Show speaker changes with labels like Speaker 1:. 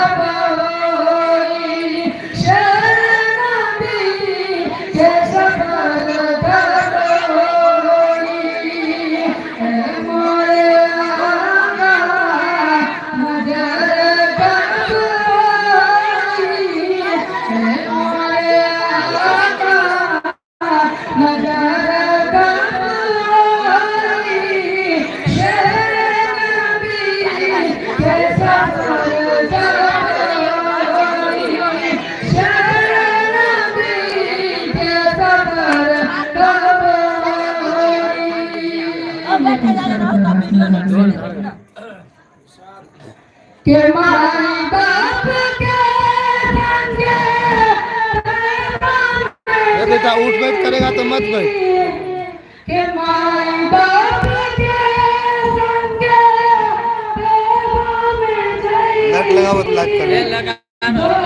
Speaker 1: कब होई, शेर नबी के सफर कब होई। ए मोरे आका, नजर कब होई, ए मोरे आका, नजर कब होई, शेर नबी के सफर कब होई, शेर नबी के सफर कब होई। के माई बाप के संगे।
Speaker 2: ए बेटा, उठ बैठ करेगा तो मत बैठ।
Speaker 1: के माई बाप के संगे में
Speaker 2: नेट लगाओ तो लाइक कर।